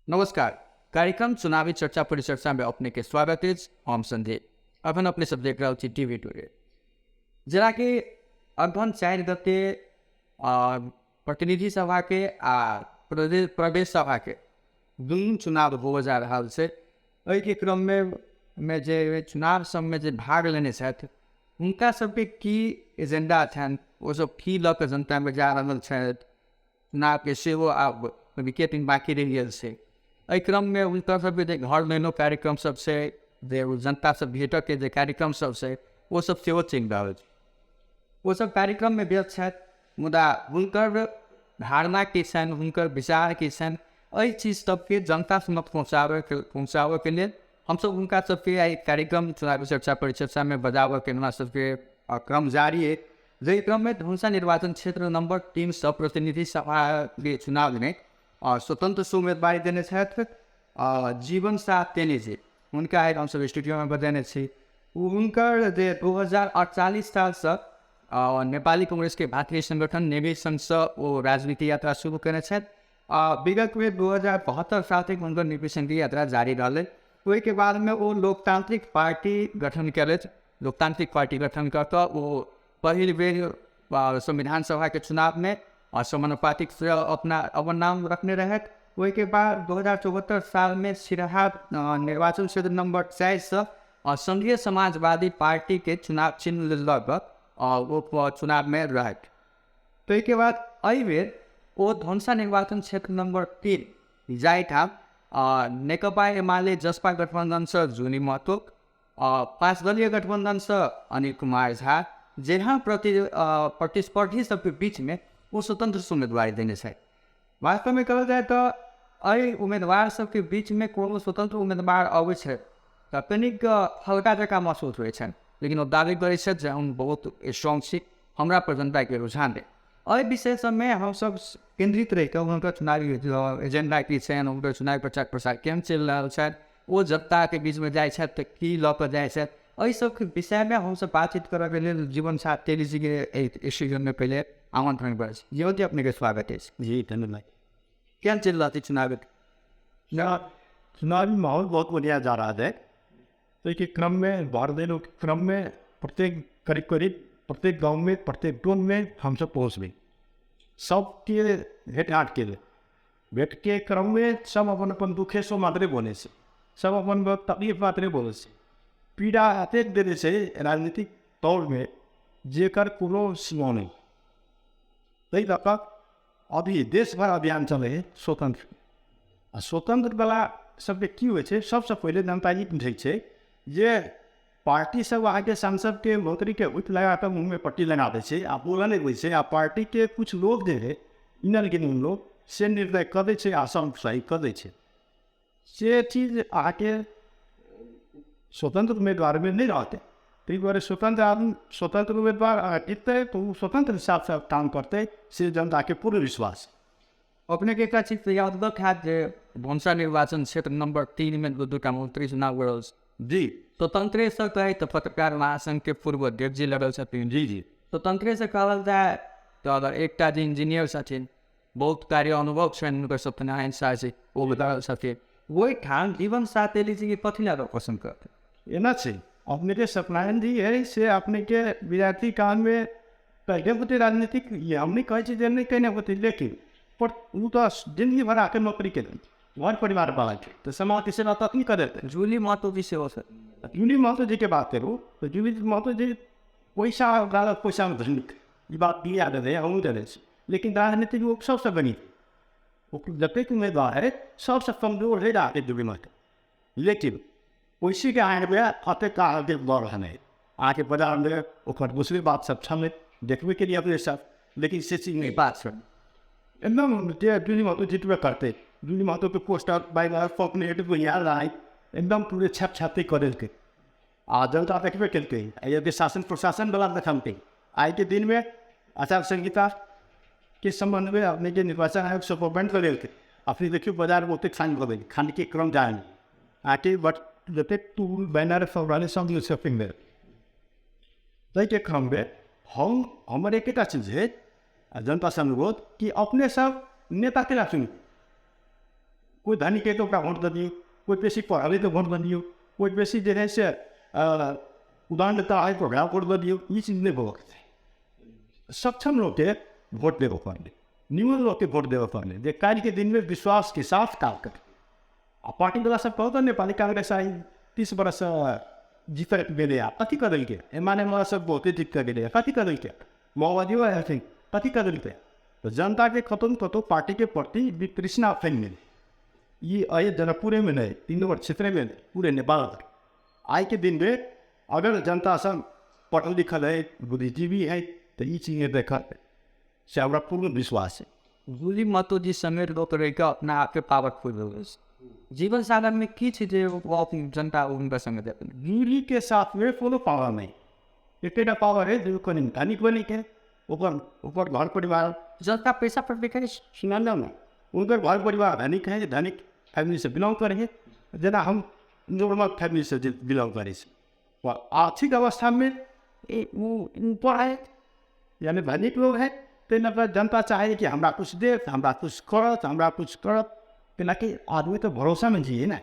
नमस्कार। कार्यक्रम चुनावी चर्चा परिचर्चा में अपने के स्वागत अछि। हम संजय, अखन अपने सब देख रहल छी टीवी टुडे। जेनाकि अगहन 4 गते प्रतिनिधि सभा के आ प्रदेश सभा के दुनू चुनाव होबय जा रहल छै। एहिके क्रममे मे जे चुनाव सबमे जे भाग लेने छथि हुनका सबके की एजेंडा छनि, ओ सब की लऽ कऽ जनतामे जा रहल छथि, चुनावके सेहो आब कनिके दिन बाँकी रहि गेल छै। एहि क्रममे हुनकर सबके जे घर लैनो कार्यक्रम सब छै, जे जनतासँ भेटऽके जे कार्यक्रम सब छै, ओ सब सेहो चलि रहल छै। ओ सब कार्यक्रममे व्यस्त छथि, मुदा हुनकर धारणा की छनि, हुनकर विचार की छनि, एहि चीज सबके जनता समक्ष पहुँचाबऽके लेल हमसब हुनका सबके आइ कार्यक्रम चुनावी चर्चा परिचर्चामे बजाबऽके हमरा सबके क्रम जारी अछि। जाहि क्रममे धनुषा निर्वाचन क्षेत्र नंबर 3 सँ प्रतिनिधि सभाके चुनावमे स्वतंत्र से उम्मीदवारी देने छथि जीवन शाह तेलीजी, हुनका आइ हमसब स्टूडियोमे बजेने छी। हुनकर जे 2048 सालसँ नेपाली कांग्रेसके भातृ संगठन नेवी संघसँ ओ राजनीति यात्रा शुरू केने छथि। विगतमे 2072 साल तक हुनकर नेवी संघके यात्रा जारी रहलै। ओहिके बादमे ओ लोकतांत्रिक पार्टी गठन केलथि। लोकतांत्रिक पार्टी गठन कऽ कऽ ओ पहिल बेर संविधान सभाके चुनावमे समानुपातिक से अपना अपन नाम रखने रहथि। ओहिके बाद 2074 सालमे सिरहा निर्वाचन क्षेत्र नंबर 4 सँ संघीय समाजवादी पार्टीके चुनाव चिन्ह लऽ कऽ ओ चुनावमे रहथि। ताहिके बाद एहिबेर ओ धनुषा निर्वाचन क्षेत्र नंबर 3 जाहिठाम नेकपा एमाले जसपा गठबन्धनसँ जुनी महतो, 5 दलीय गठबन्धनसँ अनिल कुमार झा जेहा प्रतिस्पर्धी सबके बीचमे ओ स्वतंत्र से उम्मीदवारी देने छथि। वास्तवमे कहल जाय तऽ एहि उम्मीदवार सबके बीचमे कोनो स्वतंत्र उम्मीदवार अबै छै तऽ कनिक हल्का जकाँ महसूस होइ छनि, लेकिन ओ दावी करै छथि जे हम बहुत स्ट्रॉन्ग छी, हमरा पर जनताके रुझान अइ। एहि विषय सबमे हमसब केन्द्रित रहिकऽ हुनकर चुनावी एजेंडा की छनि, हुनकर चुनावी प्रचार प्रसार केहन चलि रहल छनि, ओ जनताके बीचमे जाइ छथि तऽ की लऽ कऽ जाइ छथि, एहि सबके विषयमे हमसब बातचीत करऽके लेल जीवन साथ तेलीजीके एहि स्टूडियोमे पहिले आमन्त्रण करै छी। जीवन जी, अपनेके स्वागत अछि। जी धन्यवाद। केहन चलि रहल छै चुनाव? चुनावी माहौल बहुत बढ़िया जा रहा है। ताहिके क्रममे भर दिन क्रममे प्रत्येक करीब करीब प्रत्येक गाँवमे प्रत्येक टोलमे हमसब पहुँचबै, सबके भेट घाँट केलै। भेटके क्रममे सब अपन अपन दुखे सो मात्रे बोलै छै, सब अपन तकलीफ मात्रे बोलै छै। पीड़ा एतेक देने छै राजनीतिक तौरमे जेकर कोनो सीमा नहि। ताहि लऽ कऽ अभी देश भर अभियान चलै हइ स्वतन्त्र, आ स्वतन्त्रवला सबके की होइ छै, सबसँ पहिले जनता ई बुझै छै जे पार्टी सब अहाँके सांसदके मंत्रीके हुक लगाकऽ मुँहमे पट्टी लगा दै छै आ बोलऽ नहि दै छै, आ पार्टीके किछु लोग जे हइ इनल गिनल लोग से निर्णय कऽ दै छै आ सब सही कऽ दै छै। से चीज अहाँके स्वतन्त्र उम्मीदवारमे नहि रहतै। ताहि दुआरे स्वतन्त्र आदमी स्वतन्त्र उम्मीदवार अगर जीततै तऽ ओ स्वतन्त्र हिसाबसँ काम करतै, से जनताके पूर्ण विश्वास। अपनेके एकटा चीज तऽ याद हैत जे धनुषा निर्वाचन क्षेत्र नंबर 3 में दू दूटा मंत्री चुनाव रहल छै। जी। स्वतंत्रेसँ कहै तऽ पत्रकार महासंघके पूर्व अध्यक्ष जी लड़ल छथिन। जी जी। स्वतंत्रेसँ कहल जाय तऽ अगर एकटा जे इंजीनियर छथिन, बहुत कार्य अनुभव छनि हुनकर सत्यनारायण शाह जी, ओ लड़ल छथिन। ओहिठाम जीवन साथ तेली जी कथी लए पसन्द करतै? एना छै, अपनेके सत्यनारायण जी है से अपनेके विद्यार्थी कालमे पहिले होतै राजनीतिक, ये हम नहि कहै छी जे नहि केने होतै, लेकिन पर ओ तऽ जिन्दगी भर आके नौकरी केलकै, घर परिवार पाललकै, तऽ समाजके सेवा तऽ की करेतै। जूली महतो जी सेहो छथिन। जूली महतो जीके बात करू तऽ जूली महतो जी पैसा पैसामे धनिक, ई बात दुनिया देने हमहूँ देने छी, लेकिन राजनीतिक ओ सबसँ गरीब, ओ जतेक उम्मीदवार है सबसँ कमजोर है राजनीतिक जूली महतो, लेकिन पैसेके आड़मे अतेक अहाँके भऽ रहल है। अहाँके बाजारमे ओकर दोसरे बात सब छलै, देखबे केलियै अपने सब, लेकिन से चीज नहि बात छै। एकदम जे जूली महतो जीतबे करतै, जूली महतोके पोस्टर बैनर पॉपलेट बढ़िआँ लाइट एकदम पूरे छप छाती कऽ देलकै आ जनता देखबे केलकै। आ यदि शासन प्रशासनवला देखलकै, आइके दिनमे आचार संहिताके सम्बन्धमे अपनेके निर्वाचन आयोग सब बन्द कऽ देलकै। अपने देखियौ बाजारमे ओतेक खान भऽ गेलै, खानके क्रम जाय अहाँके बट जतेक टूल बैनर सब रहलै सब शॉपिंग भेल। ताहिके क्रममे हमर एकेटा चीज है आ जनतासँ अनुरोध कि अपने सब नेता केना चुनू, कोइ धनिक है तऽ ओकरा वोट दऽ दियौ, कोइ बेसी पढ़ल है तऽ वोट दऽ दियौ, कोइ बेसी जे है से उदाहरणता है तऽ ओकरा वोट दऽ दियौ। ई चीज नहि होबऽके चाही। सक्षम लोकके वोट देबऽ पड़लै, निमन लोकके वोट देबऽ पड़लै, जे काल्हिके दिनमे विश्वासके साथ काम करै। आ पार्टीवला सब कहू तऽ नेपाली कांग्रेस आइ 30 बरस जीत गेलै, आ कथी कऽ देलकै? एमाले सब बहुते जीत कऽ गेलै, कथी कऽ देलकै? माओवादियो आयल छै, कथी कऽ देलकै? तऽ जनताके कतहु ने कतहु पार्टीके प्रति वितृष्णा फैल गेलै। ई एहि जनकपुरेमे नहि, 3 नम्बर क्षेत्रेमे नहि, पूरे नेपाल आइके दिनमे अगर जनता सब पढ़ल लिखल है, बुद्धिजीवी है, तऽ ई चीज नहि देखत, से हमरा पूर्ण विश्वास है। गुली महतो जी समेत लोक रहि कऽ अपना आपके पावरफुल हो गेल। जीवन साधनमे की छै जे ओ जनता हुनका सङ्गे देतनि? दूरीके साथमे कोनो पावर नहि, एकेटा पावर है जे कनि धनिक बनिके ओकर ओकर घर परिवार। जनता पैसा पर देखै छै। सुना ने, हुनकर घर परिवार धनिक है, धनिक फैमिलीसँ बिलोंग करै है, जेना हम नॉर्मल फैमिलीसँ जे बिलोंग करै छी। आर्थिक अवस्थामे ओ ऊपर है, यानी धनिक लोग है, ताहि लऽ कऽ जनता चाहै कि हमरा किछु देत, हमरा किछु करत, हमरा किछु करत। कैलाकि आदमी तऽ भरोसामे जिए ने,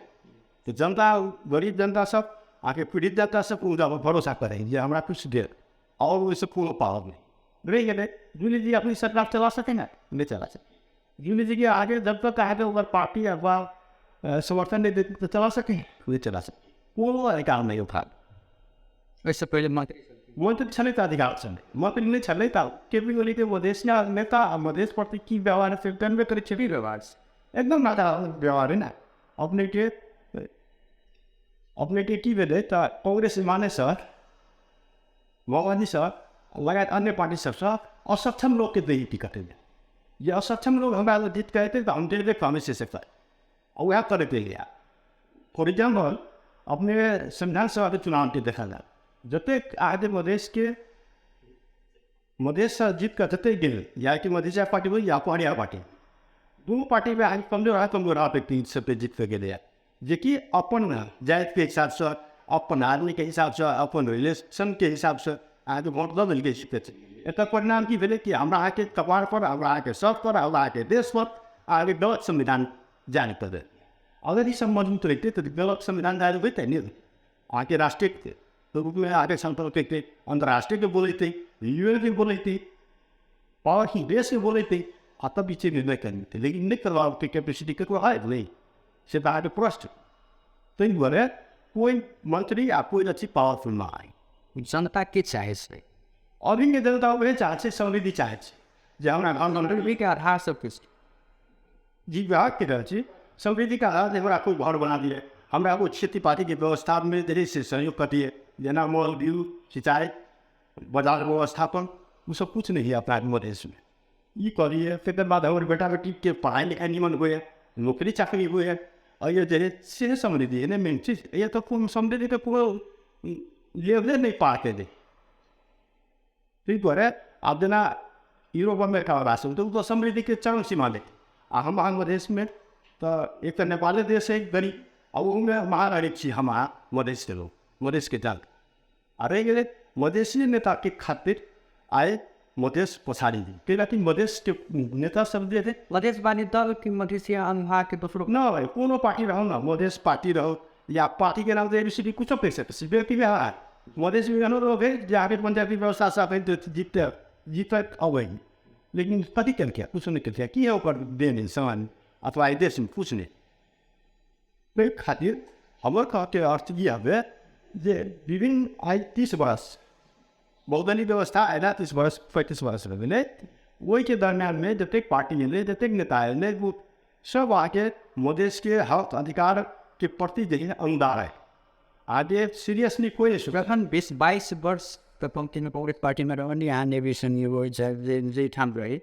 तऽ जनता, गरीब जनता सब, आके पीड़ित जनता सब हुनका पर भरोसा करै जे हमरा किछु देत, आओर ओहिसँ कोनो पावर नहि रहि गेलै। जुली जी अपनी सरकार चला सकै ने? नहि चला सकै। जुली जी के आगे जब तक अहाँके ओकर पार्टी अथवा समर्थन नहि देत तऽ चला सकै? नहि चला सकै। कोनो अधिकार नहि उठा। ओहिसँ पहिले मंत्री मंत्री छलै तऽ अधिकार छलै, मंत्री नहि छलै तऽ के पी ओलीके मधेश नेता आ मधेश प्रति की व्यवहार से जानबे करै छियै। की व्यवहार? एकदम नादा व्यवहार है ने। अपनेके अपनेके की भेलै तऽ कांग्रेस माने सर, माओवादी सर लगायत अन्य पार्टी सबसँ असक्षम लोकके दै टिकट, जे असक्षम लोक हमरा जीत कऽ एतै तऽ हम देबै हमेशा से कर, आ उएह करैत एलियै। फॉर एग्जाम्पल अपने संविधान सभाके चुनावके देखल जाय, जतेक अहाँके मधेशके मधेशसँ जीत कऽ जतेक गेल, या कि मधेसिया पार्टी हो या पहरिया पार्टी, दुनू पार्टीमे अहाँके कमजोर कमजोर व्यक्ति सबके जीत कऽ गेलैए, जेकि अपन जातिके हिसाबसँ, अपन आदमीके हिसाबसँ, अपन रिलेशनके हिसाबसँ अहाँके वोट दऽ देलकै जीतै। एकर परिणाम की भेलै कि हमरा अहाँके कपारपर, हमरा अहाँके सभपर, हमरा अहाँके देशपर अहाँके गलत संविधान जारी कऽ देल। अगर ई सब मजबूत रहितै तऽ गलत संविधान जारी होइतै नहि। अहाँके राष्ट्रीय रूपमे अहाँके संकल्प रहितै, अन्तर्राष्ट्रीयके बोलैतै, यूएनके बोलैतै, पावरफुल देशके बोलैतै, आ तब ई चीज निर्णय करतै। लेकिन नहि करबाके कैपेसिटी ककरो है नहि, से तऽ अहाँके प्रश्न। ताहि दुआरे कोइ मंत्री आ कोइ अथी पावरफुल नहि है। जनता के चाहै छै? अभीके जनता उएह चाहै छै, समृद्धि चाहै छै, जे हमरा घर समृद्धिके आधार सब किछु जी विभागके रहल छी। समृद्धिके आधार हमरा कोइ घर बना दिए, हमरा कोइ खेतीपातीके व्यवस्थामे जे है से सहयोग कऽ दिए, जेना मल बीउ, सिंचाइ, बाजार व्यवस्थापन, ओ सब किछु नहि है अपना मधेशमे। ई कऽ दिए, तकर बाद हमर बेटा बेटीके पढ़ाइ लिखाइ निमन हुए, नौकरी चाकरी हुए, एहि जे है से समृद्धि है ने मेन चीज। एहि तऽ कोनो समृद्धिके कोनो लेवले नहि पार केलै। ताहि दुआरे आब जेना यूरोप अमेरिका राष्ट्र तऽ ओ तऽ समृद्धिके चरम सीमा लै, आ हम अहाँ मधेशमे तऽ एक तऽ नेपाले देश है गरीब, आ ओहूमे महागरीब छी हम अहाँ मधेशके लोक, मधेशके जनता। आ रहि गेलै मधेसी नेताके खातिर आइ मधेश पछाड़ी गेल, कैलाकि मधेशके नेता सब जे है मधेशवादी दल कि मधेसिया अनुभागके दोसरो नहि, कोनो पार्टी रहौ ने, मधेश पार्टी रहौ या पार्टीके नाम ए बी सी डी कुछो कहि सकै छी, व्यक्ति व्यवहार मधेशमे एहनो लोक है जे अहाँके पंचायती व्यवस्थासँ अखन जीतैत अबै, लेकिन कथी केलकै? किछो नहि केलकै। की है ओकर देन समाज अथवा एहि देशमे? किछु नहि। ताहि खातिर हमर कहके अर्थ ई हवे जे विभिन्न आइ 30 वर्ष बहुदलीय व्यवस्था अयला, 30 वर्ष 35 वर्ष भऽ गेलै, ओहिके दरमियानमे जतेक पार्टी एलै, जतेक नेता एलै, ओ सब अहाँके मधेशके हक अधिकारके प्रति जे है अनुदार है, अहाँके सीरियसली कोइ नहि सोचै। जखन 20-22 वर्ष तऽ पंक्तिमे कांग्रेस पार्टीमे रहनी, अहाँ नेविसन जाहिठाम रही,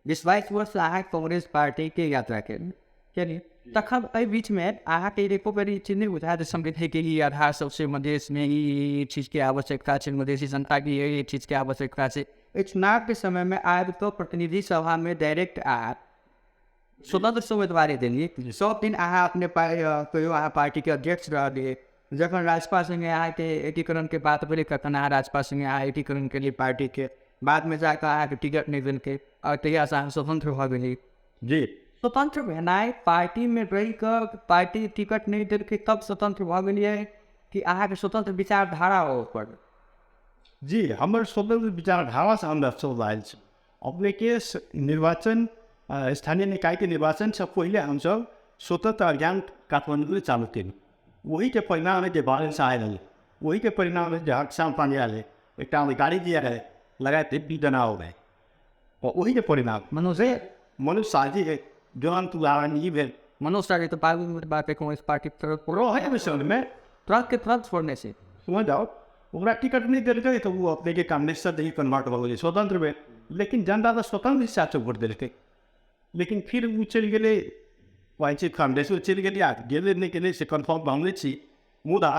20-22 वर्ष अहाँ कांग्रेस पार्टीके यात्रा केलियै, तखन एहि बीचमे अहाँके एको बेर ई चीज नहि बुझायल जे समृद्धिके ई आधार सबसे मधेशमे ई चीजके आवश्यकता छै, मधेसी जनताके ई चीजके आवश्यकता छै? एहि चुनावके समयमे आबि कऽ प्रतिनिधि सभामे डायरेक्ट अहाँ स्वतंत्र उम्मीदवारी देलियै, सब दिन अहाँ अपने कहियो अहाँ पार्टीके अध्यक्ष रहलियै, जखन राजपा सङ्गे अहाँके एकीकरणके बात भेलै तखन अहाँ राजपा सङ्गे अहाँ एकीकरण केलियै पार्टीके, बादमे जाकऽ अहाँके टिकट नहि देलकै आओर तहियासँ अहाँ स्वतंत्र भऽ गेलियै। जी स्वतंत्र भेनाइ पार्टीमे रहि कऽ पार्टी टिकट नहि देलकै तब स्वतंत्र भऽ गेलियै कि अहाँके स्वतंत्र विचारधारा ओकर? जी, हमर स्वतंत्र विचारधारासँ हमरा सब आयल छी। अपनेके निर्वाचन स्थानीय निकायके निर्वाचनसँ पहिले हमसब स्वतंत्र अभियान काठमाण्डूमे चालू केलहुँ। ओहीके परिणाम है जे बालन शाह आयल, ओहीके परिणाम है जे हर्षाम पांडे आयल, एकटा अधिकारी जी आयल, लगायत भी जना हो गए, ओहीके परिणाम। मनोज शाह जी है, जौन उदाहरण ई भेल। मनोज शाह तऽ बात कांग्रेस पार्टी तरफ रहै ओहि तुरंत के तुरंत छोड़ने से समझ जाओ, ओकरा टिकट नहि देलकै तऽ ओ अपनेके कांग्रेससँ देखी कन्वर्ट भऽ गेलै स्वतंत्र भेल। लेकिन जनता तऽ स्वतंत्र हिसाबसँ वोट देलकै, लेकिन फिर ओ चलि गेलै कहै छै कांग्रेसो चलि गेलै आ गेलै नहि गेलै से कन्फर्म हम नहि छी, मुदा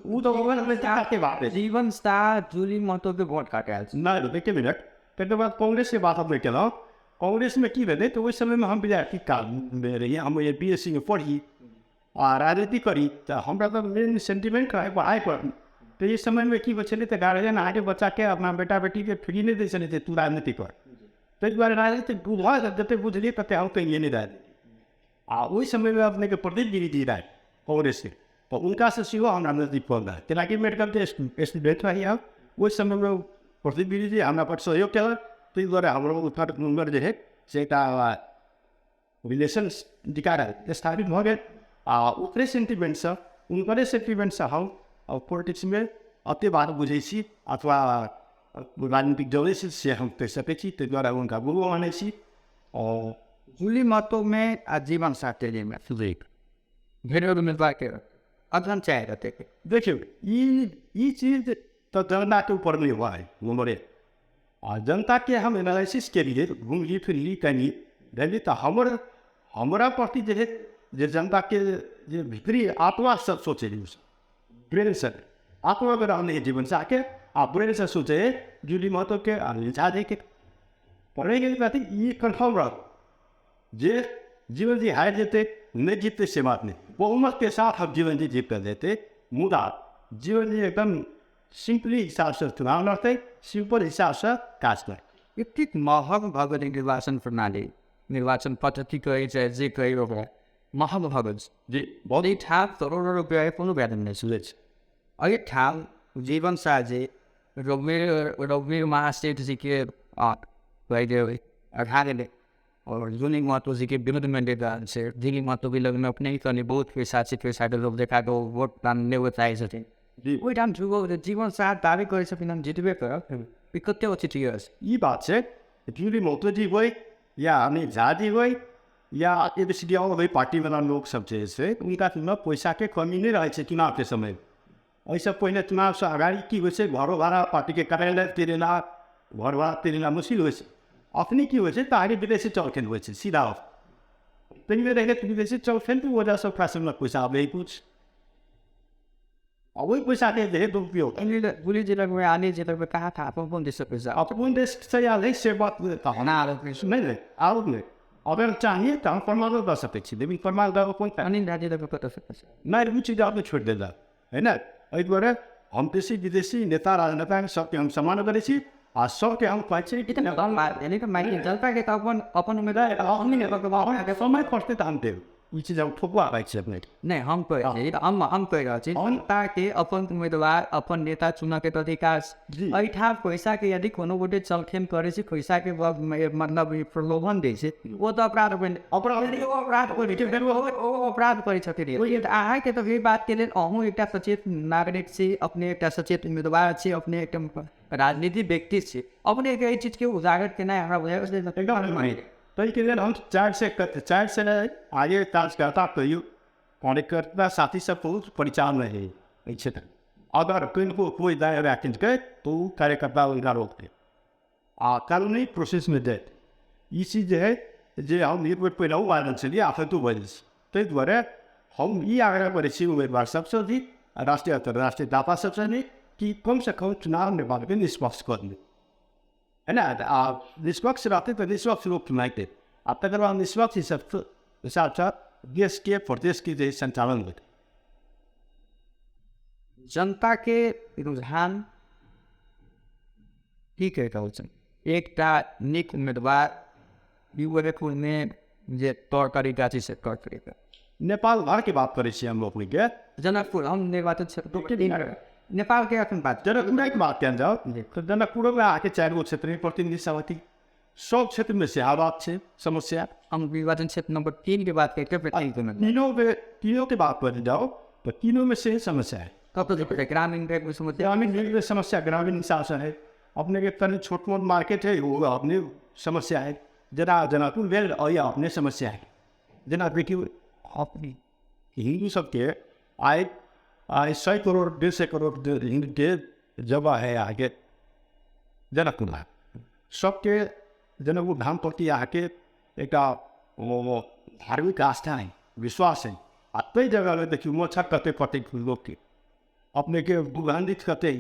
ओ तऽ बात जीवन शाह जूली महतोके वोट काटायल छै। नहि, एक मिनट, तकर बाद कांग्रेसके बात हम नहि केलहुँ। कांग्रेसमे की भेलै तऽ ओहि समयमे हम विद्यार्थी कालमे रहियै, हम बी एस सी मे पढ़ी आ राजनीति करी, तऽ हमरा तऽ मेन सेंटिमेंट रहै पढ़ाइ पर। तऽ ई समयमे की होइ छलै तऽ गार्जियन अहाँके बच्चाके अपना बेटा बेटीके फ्री नहि दै छलै जे तू राजनीति कर। ताहि दुआरे राजनीति बुझल जतेक बुझलियै ततेक हम कहिए नहि राजनीति। आ ओहि समयमे अपनेके प्रदीप गिरी जी रहै कांग्रेसके, तऽ हुनकासँ सेहो हमरा नजदीक पड़ल रहै, कैलाकि मेडिकलके स्टूडेंट रही हम ओहि समयमे। प्रदीप गिरी जी हमरा पर सहयोग केलक, ताहि दुआरे हमरो हुनकर जे हइ से एकटा रिलेशन स्थापित भऽ गेल। आ ओकरे सेंटिमेंटसँ, हुनकरे सेंटिमेंटसँ हम पॉलिटिक्समे एतेक बात बुझै छी अथवा राजनीतिक जनै छी से हम कहि सकै छी। ताहि दुआरे हुनका गुरु मानै छी। आओर जूली महतोमे आ जीवन शाह तेलीमे भेड़ उम्मीदवारके अध्ययन चाहे रहते। देखियौ, ई ई चीज तऽ जनताके ऊपर नहि हुआ है हमरे आ जनताके। हम एनालिसिस केलिए, घुमली फिरली, कनी बुझलियै, तऽ हमर हमरा प्रति जे है जे जनताके जे भीतरी आत्मा सब सोचै है, ब्रेनसँ आत्मामे रहने है जीवन शाहके आ ब्रेनसँ सोचै है जूली महतोके आ झा जीके। पढ़ैके कथी ई कन्फर्म रहत जे जीवन जी हारि जेतै, नहि जीततै से बात नहि, बहुमतके साथ हम जीवन जी जीत कऽ जेतै। मुदा जीवन जी एकदम सिम्पली हिसाबसँ चुनाव लड़तै, सिम्पल हिसाबसँ काज करतै। एतेक महग भऽ गेलै निर्वाचन प्रणाली, निर्वाचन पद्धति कहै चाहे जे कहै, ओकरा महग भऽ गेल छै। जी, बहुत। एहिठाम करोड़ो रुपैआ कोनो वैल्यू नहि छै। एहिठाम जीवन शाह जी रघुवीर रघुवीर महासेठ जीके कहै जे अढ़ा गेलै और जूली महतो जीके विरुद्धमे देल छै। जूली महतोके लगमे अपने ही कनि बहुत पैसा छै, पैसाके लोभ देखा कऽ वोट दान लेबऽ चाहै छथिन। ओहिठाम जीवन शाह दाबी करै छथिन हम जितबे करब, ई कते उचित अछि? ई बात छै, जूली महतो जी होइ या अनिल झा जी होइ या A B C D और ओहि पार्टीवला लोकसभ जे छै, हुनका पैसाके कमी नहि रहै छै चुनावके समय। एहिसँ पहिने चुनावसँ अगाडि की होइ छै, घरो भाड़ा पार्टीके कार्यालय तिरेला, घर भाड़ा तिरेला मुश्किल होइ छै। अखनी की होइ छै तऽ अहाँके विदेशी चलखेल होइ छै सीधा, ताहिमे रहि कऽ विदेशी चलखेल वजहसँ ओकरा सबमे पैसा आबै कुछ आ ओहि पैसाके जे है दुरुपयोग। गुली जी लगमे, आनी जी लगमे कहाँ था? अपन कोन देशसँ पैसा? अपन देशसँ आयल है से बात तऽ आरोप नहि, नहि आरोप नहि। अगर चाहिए तऽ हम प्रमाणो दऽ सकै छी, लेकिन प्रमाण दऽ कोन अनिल झा जी लगमे कतऽसँ पैसा? नहि, ओ चीज अपने छोड़ि देलक है ने। एहि दुआरे हम देशी विदेशी नेता राजनेताके सबके हम सम्मान करै छी आ सबके हम कहै छी कि जनताके तऽ अपन अपन उम्मीदवार समय पड़तै तऽ हम देब। ई चीज हम ठोकुआ कहै छी अपनेके। नहि, हम कहै छी, हम कहि रहल छी, जनताके अपन उम्मीदवार, अपन नेता चुनऽके तऽ अधिकार। एहिठाम पैसाके यदि कोनो गोटे चलखेल करै छै, पैसाके मतलब प्रलोभन दै छै, ओ तऽ अपराध अपराध अपराध ओ अपराध करै छथिन। तऽ अहाँके तऽ एहि बातके लेल अहूँ एकटा सचेत नागरिक छी, अपने एकटा सचेत उम्मीदवार छी, अपने एकटा राजनीतिक व्यक्ति छी, अपने एहि चीजके उजागर केनाइ हमरा बुझाइ। ताहिके लेल हम चारि से आगे कार्यकर्ता कहियौ, कार्यकर्ता साथी सब बहुत परिचालन रहै एहि क्षेत्र। अगर किनको कोइ दाय किनकै तऽ ओ कार्यकर्ता हुनका रोकतै आ कानूनी प्रोसेसमे जायत। ई चीज जे है जे हम एक बेर पहिलहु बाजल छलियै, आफतो बाजल छी। ताहि दुआरे हम ई आग्रह करै छी उम्मीदवार सबसँ भी, राष्ट्रीय अन्तर्राष्ट्रीय दाता सबसँ भी कि कमसँ कम चुनाव नेपालके निष्पक्ष कऽ दियौ, है ने? आ निष्पक्ष रहतै तऽ निष्पक्ष लोक चुनाइते आ तकर बाद निष्पक्ष हिसाबसँ देशके प्रदेशके जे सञ्चालन होतै। जनताके रुझान की कहि रहल छै? एकटा नीक उम्मीदवार युवकमे जे तौर तरीका छै से तौर तरीका नेपाल भरके बात करै छी हम लोकनिके। जनकपुर हम निर्वाचन क्षेत्र नेपालके एखन बात जनकपुरके बात कयल जाउ तऽ जनकपुरोमे अहाँके 4 गो क्षेत्रमे प्रतिनिधि समिति सब क्षेत्रमे सएह बात छै समस्या। हम निर्वाचन क्षेत्र नंबर 3 के बात करके तीनों के बात पर जाओ तो तीनों में से समस्या है। कब ग्रामीण बैंक में समस्या, ग्रामीण बैंक में समस्या, ग्रामीण शासन है अपने के तनि छोट मोट मार्केट है वो अपने समस्या है। जना जनकपुर भेल और अपने समस्या है। जेना देखियौ अपने हिन्दू सबके आइ आइ 100 करोड़ 150 करोड़ हिन्दूके जगह है अहाँके जनकपुर सबके। जनकपुर धाम प्रति अहाँके एकटा धार्मिक आस्था है, विश्वास है। आ ताहि जगहमे देखियौ मच्छर कते कते लोकके अपनेके दुर्गन्धित कते,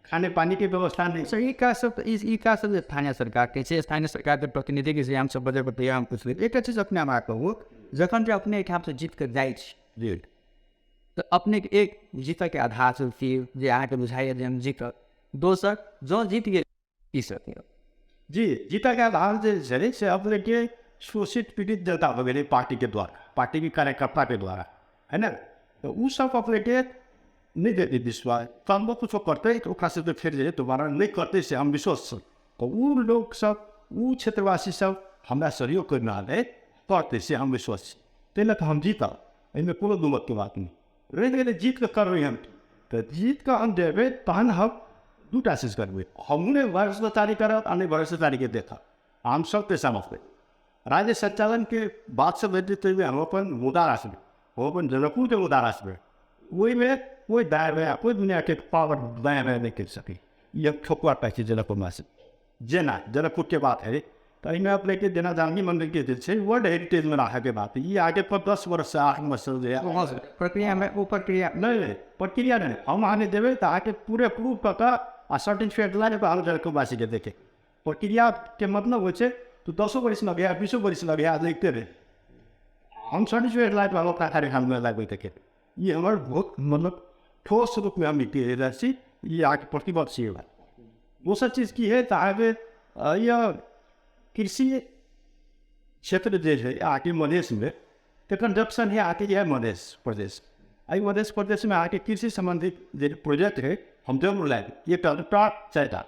खाने पानीके व्यवस्था नहि। सर ई काज सब ई काज सब स्थानीय सरकारके छै, स्थानीय सरकारके प्रतिनिधिके छै। हमसब बजट पर हम पुछबै एकटा चीज अपने हमरा कहू, जखन जे अपने एहिठामसँ जीत कऽ जाइ छी जी तऽ अपनेके एक जीतऽके आधार छै जे अहाँके बुझाइए जे हम जीतब, दोसर जँ जीत गेल ई सब जी जीतऽके आधार जे छै से अपनेके शोषित पीड़ित जनता भऽ गेलै पार्टीके द्वारा, पार्टीके कार्यकर्ताके द्वारा है ने। तऽ ओ सब अपनेके नहि देतै विश्वास, कमो कुछो करतै तऽ ओकरा सबके फेर जे दोबारा नहि करतै से हम विश्वास छी। तऽ ओ लोकसब ओ क्षेत्रवासी सब हमरा सहयोग करि रहल है करतै से हम विश्वास छी, ताहि लऽ कऽ हम जीतब, एहिमे कोनो दुमतके बात नहि। रहि गेलै जीत कऽ करबै हम तऽ जीत कऽ हम देबै तहन हम 2टा चीज करबै, हमहूँ नहि भ्रष्टाचारी करब आ नहि भ्रष्टाचारीके देखब, हम सब पेशामे अपने राज्य सञ्चालनके बात सब हेतै ताहिमे हम अपन मुद्दा राखबै, हम अपन जनकपुरके मुद्दा राखबै, ओहिमे कोइ दायाँ बायाँ कोइ दुनिआँके पावर दायाँ बायाँ नहि करि सकै। ई हम ठोकुआ पाइ छी जनकपुरमे। जेना जनकपुरके बात है तऽ एहिमे अपनेके जेना जानकी मन्दिरके जे छै वर्ल्ड हेरिटेजमे राखऽके बात, ई आगे पर 10 वर्षसँ 8 वर्षसँ जे प्रक्रियामे ओ प्रक्रिया नहि प्रक्रिया नहि हम अहाँके देबै तऽ अहाँके पूरे प्रूफ कऽ कऽ आ सर्टिफिकेट लऽ कऽ हम जनकपुरवासीके देखे। प्रक्रियाके मतलब होइ छै तऽ 10 वर्ष लगैया 20 वर्ष लगैया देखते रहे, हम सर्टिफिकेट लाइफ हम अपना कार्यक्रममे लगबै देखे। ई हमर बहुत मतलब ठोस रूपमे हम रहल छी, ई अहाँके प्रतिबद्ध छी। दोसर चीज की है तऽ अहाँके यह कृषि क्षेत्र जे है अहाँके मधेशमे तकर जंक्शन है अहाँके इएह मधेश प्रदेश। एहि मधेश प्रदेशमे अहाँके कृषि सम्बन्धित जे प्रोजेक्ट है हम जरूर लायब, 1टा 2टा 4टा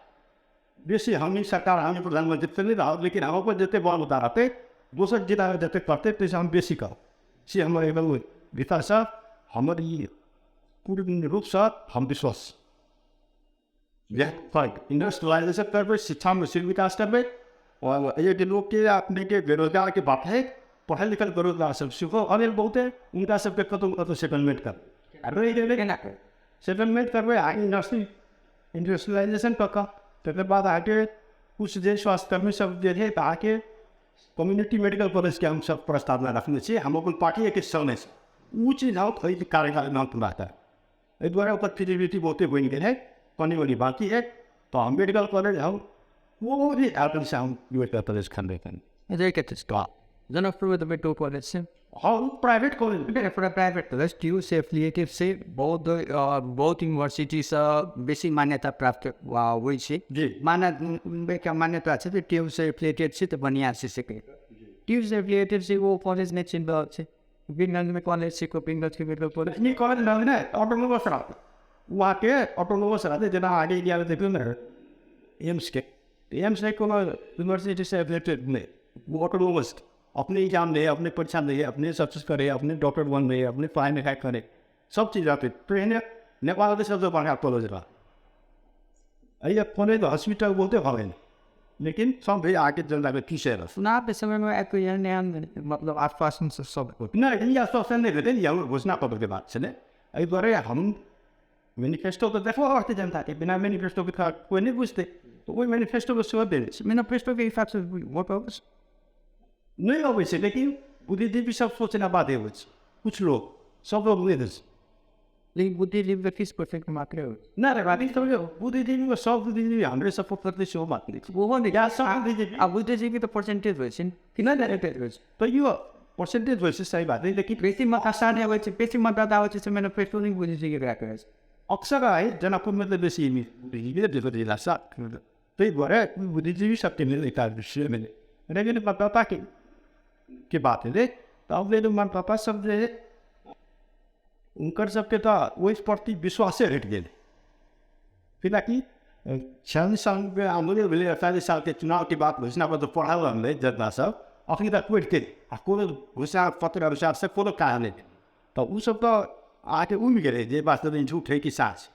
बेसी हमनी सरकार हमनी प्रधानमंत्री तऽ नहि रहब, लेकिन हम अपन जतेक बल उतार रहतै दोसर जिलामे जतेक करतै ताहिसँ हम बेसी करब, से हमर एकदम भीतरसँ हमर ई पूर्ण रूपसँ हम विश्वास। इंडस्ट्रियलाइजेशन करबै, शिक्षामे सेहो विकास करबै और एहिके लोकके अपनेके बेरोजगारके बात है, पढ़ल लिखल बेरोजगार सब सेहो अनेल बहुते, हुनका सबके कतहु कतहु सेटलमेंट करबै आ रहि गेलै केना करबै सेटलमेंट करबै आ इंडस्ट्रियलाइजेशन कऽ कऽ तकर बाद अहाँके किछु जे स्वास्थ्यकर्मी सब जे है तऽ अहाँके कम्युनिटी मेडिकल कॉलेजके हम सब प्रस्तावना रखने छी, हम अपन पार्टीके संगे ओ चीज हम एहि कार्यकालमे हम पूरा करब। एहि दुआरे ओकर फिजिबिलिटी बहुते बनि गेल है, कनि मनि बाँकी है तऽ हम मेडिकल कॉलेज हम वो भी आदमी हम मेडिकल कॉलेज खोलबै। जनकपुरमे तऽ मेडिकल कॉलेज छै। हाँ प्राइवेट कॉलेज, प्राइवेट कॉलेज ट्यू से एफिलिएटेड से बहुत बहुत यूनिवर्सिटीसँ बेसी मान्यता प्राप्त होइ छै जी। एकटा मान्यता छै जे ट्यू से एफिलिएटेड छै तऽ बढ़िआँ छै से ट्यू से एफिलिएटेड छै ओ कॉलेज नहि चिन्ह रहल छै। वीरगंजमे कॉलेज छै, वीरगंजके मेडिकल कॉलेज ई कॉलेज नहि ऑटोनोमस रहतै, ओ अहाँके ऑटोनोमस रहतै। जेना अहाँके इंडियामे देखियौ ने एम्सके, एम्स नहि कोनो यूनिवर्सिटीसँ एफिलिएटेड नहि, ओ ऑटोनोमस अपने एग्जाम दै, अपने परीक्षा दै, अपने सब चीज करै, अपने डॉक्टर बन रहे, अपने पढ़ाइ लिखाइ करै, सब चीज रहतै। तो एहने नेपालके सबसँ बढ़िआँ कॉलेज रहै, एहि कॉलेज हॉस्पिटल बहुते भऽ गेल, लेकिन सब भी अहाँके जनताके पीछे रहत। चुनावके समयमे आबि कऽ एहन एहन मतलब आश्वासन सब नहि, ई आश्वासन नहि भेलै, ई हमर घोषणा पत्रके बात छलै। एहि दुआरे हम मैनिफेस्टो तऽ देखबऽ पड़तै जनताके, बिना मैनिफेस्टोके तऽ कोइ नहि बुझतै, तऽ ओहि मैनिफेस्टोके सेहो देने छै। मैनिफेस्टोके हिसाबसँ वोट अबै छै नहि अबै छै, लेकिन बुद्धिजीवी सब सोचना बादे अबै छै, किछु लोग सब लोग नहि दै छै। लेकिन बुद्धिजीवीके 30% मात्रै होइ छै। नहि रे, बुद्धिजीवीमे सब बुद्धिजीवी हमरे सपोर्ट करतै सेहो बात नहि छै। ओहो नहि, या सब बुद्धिजीवी आ बुद्धिजीवी तऽ परसेंटेज होइ छै कि नहि परसेंटेज होइ छै, तैयो परसेंटेज होइ छै, सही बात है, लेकिन बेसी मतदाता नहि होइ छै, बेसी मतदाता होइ छै से मैनिफेस्टो नहि बुद्धिजीवी राखै छै। अक्सर है जनकपुरमे तऽ बेसी बुद्धिजीवी देखल ताहि दुआरे बुद्धिजीवी सबके लेल एकटा विषय भेलै। रहि गेलै मतदाताके के बात हेतै तऽ अब मतदाता सब जे हुनकर सबके तऽ ओहि प्रति विश्वासे हटि गेलै। कियाकि 46 सालके आन्दोलन भेलै, 48 सालके चुनावके बाद घोषणा पत्र पढ़ल रहलै जनता सब, अखनी तक पढ़िते आ कोनो घोषणा पत्र अनुसार से कोनो काज नहि भेलै। तऽ ओसब तऽ अहाँके उमि गेलै जे वास्तवमे झूठ है कि साँच।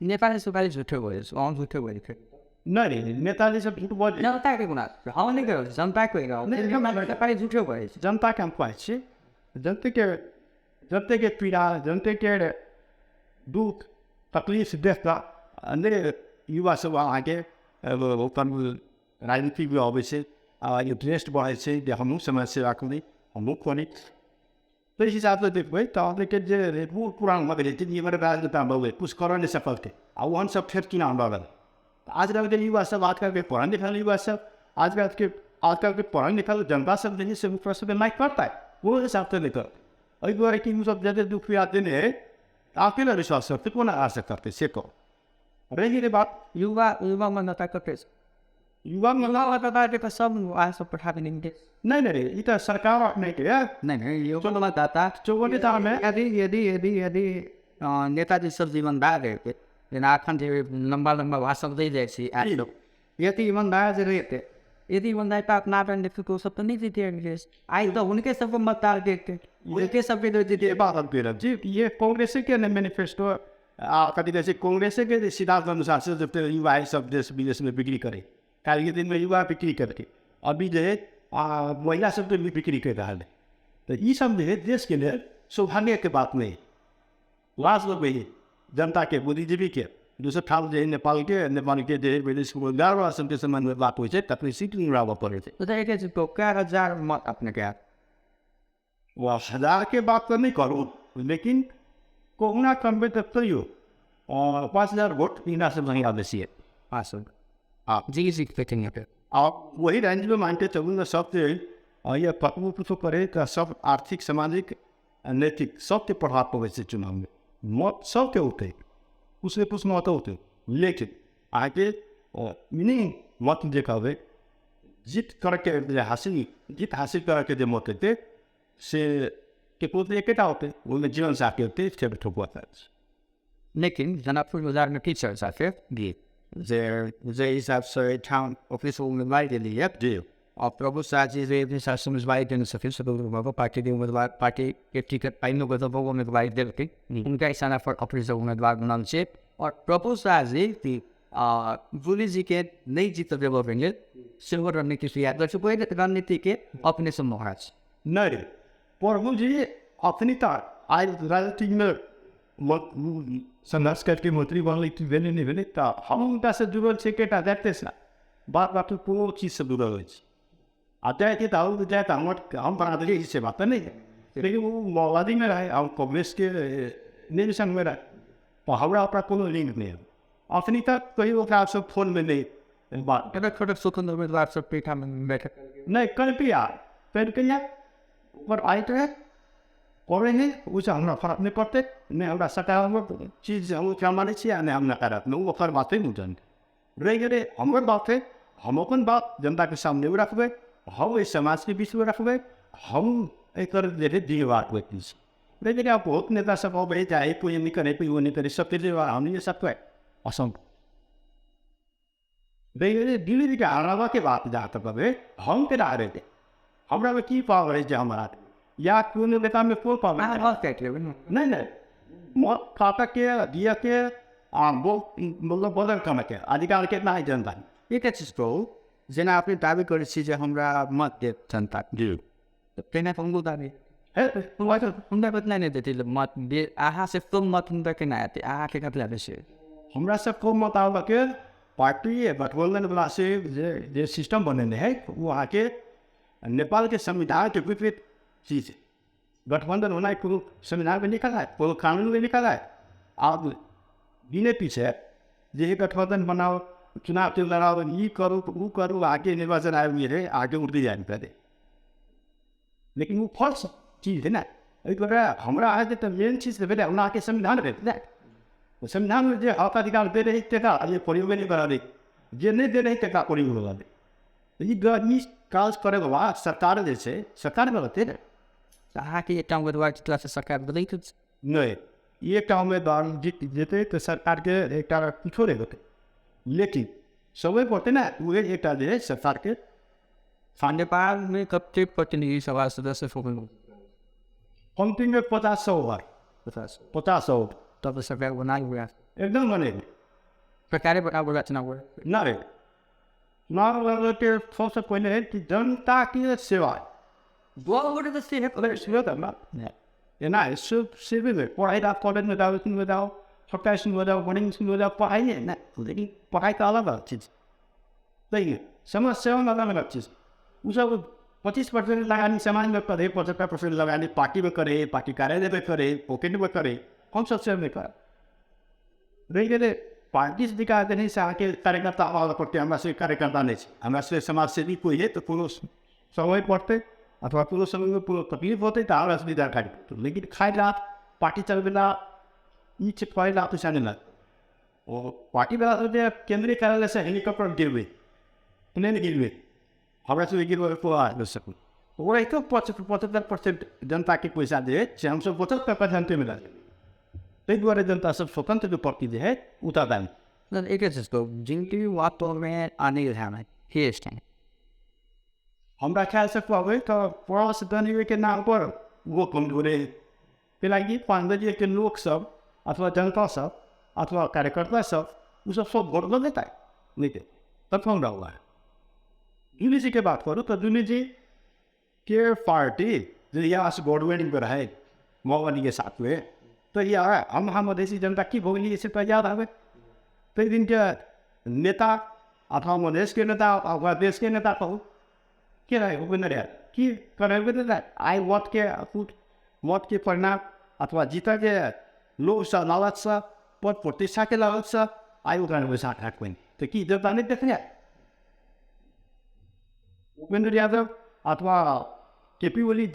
नेताजी सब खाली झूठे बजै छै, अहूँ झूठे बजै छै। नहि नेताजी सब झूठ बजै। जनताके गुनास हम नहि कहै छी, जनता कहि रहल छै, खाली झूठे बजै छै। जनताके हम कहै छी, जनतेके पीड़ा, जनतेके दुःख तकलीफ देख कऽ नहि युवा सब अहाँके अपन राजनीतिमे अबै छै आ इंटरेस्ट बढ़ै छै जे हमहूँ समाज सेवा करी, हमहूँ करी। ताहि हिसाबसँ देखबै तऽ अपनेके जे बूढ़ पुरान भऽ गेलै, जिन्दगी भरि राजनेता भऽ गेलै, किछु करऽ नहि सकलकै आ ओहन सब फेर चुनाव लड़ल। आजकलके युवा सब, आजकलके पढ़ल लिखल युवा सब, आजकलके पढ़ल लिखल जनता सब जे है से ओकरा सबके लाइक करतै, ओ हिसाबसँ नहि करतै। एहि दुआरे कि ओसब जते दुःख पीड़ा देने है तऽ केना विश्वास करतै, कोना आशा करतै से कहू। रहि गेलै बात युवा युवा मतदाता कते छै? युवा मतदाता के सब अहाँ सब पठा देने। नहि नहि ई तऽ सरकार अपनेके नहि नहि युवा मतदाता 54 टा मे यदि यदि यदि यदि नेताजी सब ईमानदार रहितै, जेना एखन जे लम्बा लम्बा भाषण दै जाइ छै आयल, यदि ईमानदार जे रहितै, यदि ईमानदारिता अपना देखतै तऽ ओसब तऽ नहि जीते। आइ तऽ हुनके सबके मतदार देखतै, हुनके सबके जीते। बात हम कहि रहल छी ये कांग्रेसेके ने मैनिफेस्टो आ कथी कहै छै, कांग्रेसेके जे सिद्धांत अनुसार से जब युवा सब देश विदेशमे बिक्री करै, काल्हिके दिनमे युवा बिक्री करके अभी जे है महिला सबके भी बिक्री करि रहल है। तऽ ई सब जे है देशके लेल सौभाग्यके बात नहि है। लाज लगै है जनताके, बुद्धिजीवीके। दोसर ठाम जे है नेपालके जे है विदेश रोजगारवला सबके सम्बन्धमे बात होइ छै तखन सीट नहि आबऽ पड़ै छै। तऽ एके चीज कहू, कए हजार मत अपनेके आयत? हजारके बात तऽ नहि करू, लेकिन कहुना करबै तऽ तैयो 5000 वोट इनासँ बढ़िआँ बेसी है। 500 हाँ जी जी कतेक? आ वही रेंजमे मानिके चलू ने सब जे ये कतबो कुछो करे तऽ सब आर्थिक, सामाजिक, नैतिक सबके प्रभाव पड़ै छै चुनावमे। मत सबके उठै, कुछ ने कुछ मत उठै, लेकिन अहाँके मिनिंग मत जे कहबै जीत करके जे हासिल जीत हासिल करके जे मत हेतै से केकरो तऽ एकेटा होतै, ओहिमे जीवन साथी होतै, से ठोकुआ। लेकिन जनकपुर बाजारमे की चर्चा छै जी जे जे हिसाबसँ एहिठाम ऑफिस उम्मीदवार गेलियै जी और प्रभु शाह जी जे हिसाबसँ उम्मीदवारी देने छथिन, स्वतंत्र पार्टीके उम्मीदवार, पार्टीके टिकट पाइनो के उम्मीदवारी देलकै, हुनका इशारा पर ऑफिस उम्मीदवार बनल छै। और प्रभु शाह जी गोली जी के नहि जीत देबऽके लेल सेहो रणनीति तैयार करै छै। ओहि रणनीतिके अपनेसँ मोहरा छै। नहि, प्रभु जी अखनी तक आइ राजनीतिमे संघर्ष करके मंत्री बनलै कि भेलै नहि भेलै, तऽ हम हुनकासँ जुड़ल छै एकेटा जाइते ने बात बात कोनो चीजसँ जुड़ल अछि। आ जाइ तऽ हम जाए तऽ हमर हम बरादरी से बात तऽ नहि है, लेकिन ओ माओवादीमे रहै, हम कांग्रेसके नहि संगमे रहै, तऽ हमरा ओकरा कोनो लिंक नहि है। अखनी तक कहियो ओकरा सब फोनमे नहि बात। छोटे छोटे स्वतंत्र उम्मीदवार सब पीठामे बैठक नहि करपिया करपिया ओकर आइत है करै है, ओहिसँ हमरा फरक नहि पड़तै। नहि हमरा सकारात्मक चीज हम ओकरा मानै छियै आ नहि हम नकारात्मक, ओ ओकर बात नहि जानतै। रहि गेलै हमर बात है, हम अपन बात जनताके सामने रखबै, हम एहि समाजके बीचमे रखबै, हम एकर जे है जिम्मेवार व्यक्ति छी। रहि गेलै आब बहुत नेता सब अबै जाइ, कोइ नहि करै, कोइ ओ नहि करै, सबके जिम्मेवार हम सबके असम्भव रहि गेलै। दिल्लीके हराबऽके बात जहाँ तक अबै, हम केना हारेतै? हमरामे की पावर है जे हम हरा देबै? या कोनो नेतामे कोन पावर? अहाँ काटि लेबै ने? नहि नहि, मत काटऽके दियऽके आ मतलब बदल करऽके अधिकार केतना है जनता? एकटा चीज कहू, जेना अपने दाबी करै छी जे हमरा मत देत जनता जी, तऽ पहिने तऽ हुनको दाबी हे हुनका कतना नहि देतै मत, अहाँ से कम मत हुनका केना एतै? अहाँके कतना बेसी? हमरा सब कम मत आबऽके पार्टी गठबन्धनवला से जे जे सिस्टम बनेने है ओ अहाँके नेपालके संविधानके विपरीत चीज है। गठबंधन होना कोनो संविधान में लिखल है, कोनो कानून में लिखल है? आब बिने पीछे जे गठबंधन बनाओ, चुनाव के लड़ाओ, ई करू ओ करू, आगे निर्वाचन आयोग है आगे उठते जाए करे, लेकिन वो फॉल्स चीज है ना। एहि दुआरे हमरा अहाँके तऽ मेन चीज तऽ भेलै हमरा अहाँके संविधान भेल। संविधानमे जे हक अधिकार दे रही तकरा जे प्रयोगे नहि करा दै, जे नहि दे रही तकरा प्रयोग करा दै। तऽ ई गर्मी काज करैवला सरकार जे छै सरकारमे रहतै ने। तऽ अहाँके एकटा उम्मीदवार जितलासँ सरकार बदलि नहि, एकटा उम्मीदवार जीत जेतै तऽ सरकारके एकटा किछो नहि होतै, लेकिन समय पड़तै ने उहे एकटा जे है सरकारके। नेपालमे कतेक प्रतिनिधि सभा सदस्य कम्तीमे 50-100 है, 50-100। तब सरकार बना हुआ एकदम बने सरकारे बना चुनाव हुआ नहीं। चुनाव के सबसे पहले है कि जनता के सेवा एना है, सेवे में पढ़ाई आप कॉलेज में जाओ, स्कूल में जाओ, सरकारी स्कूल में जाओ, बड़े स्कूल में जाओ, पढ़ाई है ना, लेकिन पढ़ाई का अलग अलग चीज़ सही है, समाज सेवा में अलग अलग चीज़। उ सब 25% लगानी समाज में करे, 75% लगानी पार्टी में करे, पार्टी कार्यालय में करे, पॉकेट में करे, हम सब सेवा में करे। रहि गेलै पार्टी से दिक्कत नहीं से अहाँके कार्यकर्ता आबऽ पड़तै, हमरा सबके कार्यकर्ता नहि छै, हमरा सबके समाजसेवी कोइ है तऽ कोनो समय पड़तै अथवा कोनो समयमे कोनो तकलीफ होतै तऽ हमरा सबके जानकारी पड़तै, लेकिन खाइ ला पार्टी चलबै ला ई चीज करै ला पैसा नहि लागतै। ओ पार्टीवला सब जे केन्द्रीय कार्यालयसँ हेलीकॉप्टर गिरबै, प्लेन गिरबै, हमरा सबके गिरबै को आ सकू ओनाहितो 75% जनताके पैसा जे है से हमसब 75% मिलल, ताहि दुआरे जनता सब स्वतंत्र के प्रति जे है उतार। एक जिनकी वातावरण आने के हमरा ख्यालसँ कहबै तऽ पड़ोस दलीयके नाम पर ओहो कमजोरे है, कैलाकि 5 दलीयके लोकसब अथवा जनता सब अथवा कार्यकर्ता सब ओसब सब वोट दऽ देतै नहि देतै तखन रहुआ। जुली जी के बात करू तऽ जुली जी के पार्टी जहिया से गवर्नमेंट में रहे माओवादी के साथ में, तो यह हम मधेसी जनता की भोगलिए से तऽ याद आबै। ताहि दिनके नेता अथवा मधेशके नेता अथवा देशके नेता कहू के रहे उपेन्द्र यादव की करेबै तऽ आइ मतके मतके परिणाम अथवा जीतके लोभसँ लालचसँ पद प्रतिष्ठाके लालचसँ आइ ओकरा पैसा हाथ तऽ की जनता नहि देखने उपेन्द्र यादव अथवा केपी ओली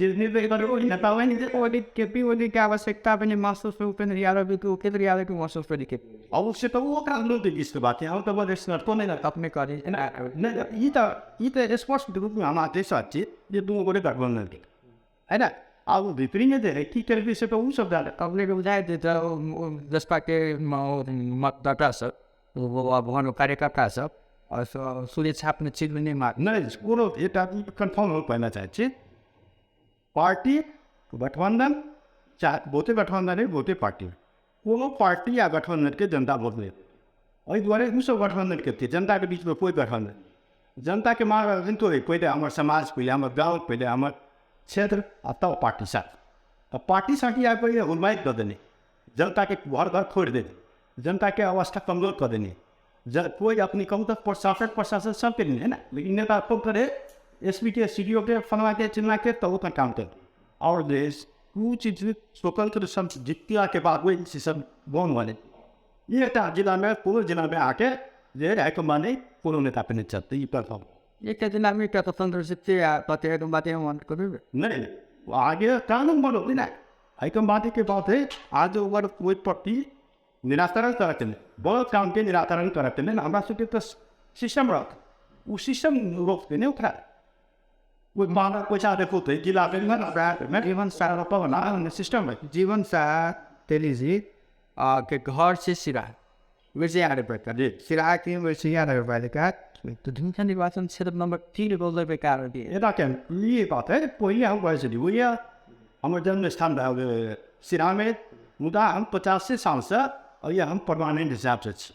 नेता ओली केपी ओली के आवश्यकता भी नहीं महसूस हुई उपेंद्र यादव की, उपेंद्र यादव की महसूस हुई के अवश्य तऽ ओकरा लोक बात है, हम तऽ बदल नहि अपने करी नहि। ई तऽ स्पष्ट रूपमे हम अहाँ छी जे दुनू गोटे गठबंधन के है ना। आब भित्रीमे जे है की करबै से तऽ ओ सब जाने। अपने के बुझाइ देत जसपा के मतदाता सब कार्यकर्ता सब और सूर्य छाप में चीज नहीं मार नहीं कोनो एकटा कन्फर्म हो पाना चाहै छी। पार्टी गठबंधन चाहे बहुते गठबंधन है बहुते पार्टी, कोनो पार्टी या गठबंधन के जनता वोट नहीं। एहि दुआरे ओसब गठबंधन के जनता के बीचमे कोइ गठबंधन जनता के मांग रहितो है पहिले हमर समाज, पहिले हमर गाँव, पहिले हमर क्षेत्र आ तब पार्टी साथ। तऽ पार्टी साथी आबि पहिले हुलमाइत दऽ देने, जनता के घर घर फोड़ि देने, जनता के अवस्था कमजोर कऽ देने। कोई अपनी कहूँ तऽ प्रशासन प्रशासन सबके लिए है ना, लेकिन नेता खूब करे एस पी के सी डी ओ के फलना के चिलना के तऽ ओकर काम कर। और जे ओ चीज स्वतंत्र सब जीतला के बाद वही चीज सब बन बने। ई एकटा जिलामे कोनो जिलामे आके जे हाईकमान कोनो नेता पे नहि चलतै ई प्रथम। एकटा जिलामे एकटा स्वतंत्र जीतते आ कते हाईकमान मन करबै नहीं, आगे कानून बनौते ना। हाईकमान के बात है आज ओकर कोई प्रति निराकरण करते नहीं, बहुत काम के निराकरण करते नहीं। हमरा सबके तऽ सिस्टम रख, ओ सिस्टम रोकते नहीं ओकरा। कोई माना पैसा देखो तो जिला में जीवन सारा सिस्टम है। जीवन शाह तेली जी के घर से सिराहा विजय नगरपालिका, सिराहा के विजय नगरपालिका तो धुमसा निर्वाचन क्षेत्र नंबर 3 बोलने कारण एना के ये बात है। पहले हम गए छली वही हमर जन्म स्थान रहे सिराहामे, मुदा हम 85 सालसँ और ये हम परमानेंट हिसाबसँ छी,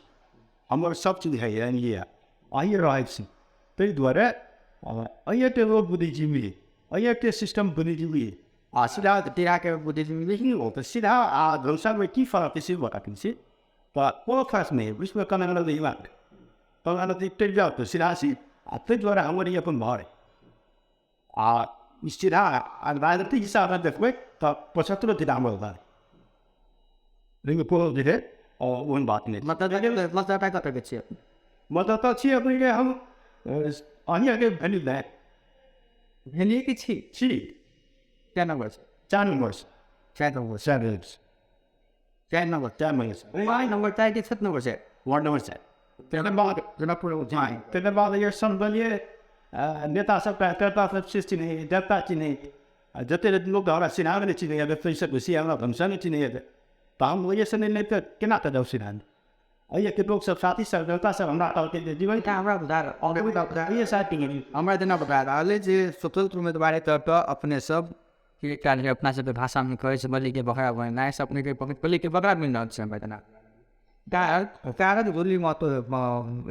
हमर सब चीज है ये अहिए रहै छी। ताहि दुआरे अहिएके लोक बुद्धिजीवी, अहिएके सिस्टम बुद्धिजीवी आ सिराहा सिराहाके बुद्धिजीवी नहीं हो तऽ सिराहा आ धनुषामे की फरक है से बता छी तऽ कोनो फरक नहि है। विश्वमे कना नदी कना नदी टपि जाउ तऽ सिराहा छी आ ताहि दुआरे हमर ई अपन घर है। आ ई सिराहा आ राजनीतिक हिसाबसँ देखबै तऽ 75 जिला हमर घर लेकिन कोनो जे है और ओहन बात नहि। मतदाता कतऽके छियै? मतदाता छियै अपनेके हम अहियाके वैल्यू दै भेलिए कि छी छी 4 नंबर छै, 4 नंबर छै, 4 नंबर, 4 नंबर, 4 नंबर, 4 नंबर छै, वार्ड नंबर 4 के 7 नंबर छै, वार्ड नंबर 4। तकर बाद तकर बाद ये संदलीय नेता सब कार्यकर्ता सब से चिन्हैए, जनता चिन्हैए, आ जतेक लोक हमरा सिरहामे नहि चिन्हैए, ताहिसँ बेसी हमरा धनुषा नहि चिन्हैए, तऽ हम ओहिसँ नहि तऽ केना कऽ जाउ सिरहामे? एहिके लोकसब साथी सब जनता सब हमरा कहलकै जे जीवन हमरा बुझा हमरा जेना बता रहल अइ जे स्वतंत्र उम्मीदवार तौर पर अपने सब एकटा अपना सबके भाषामे कहै छै बलिके बकरा बनेनाइ, से अपनेके बलिके बकरा बनि रहल छै। हमरा जेना कारण गोली महतो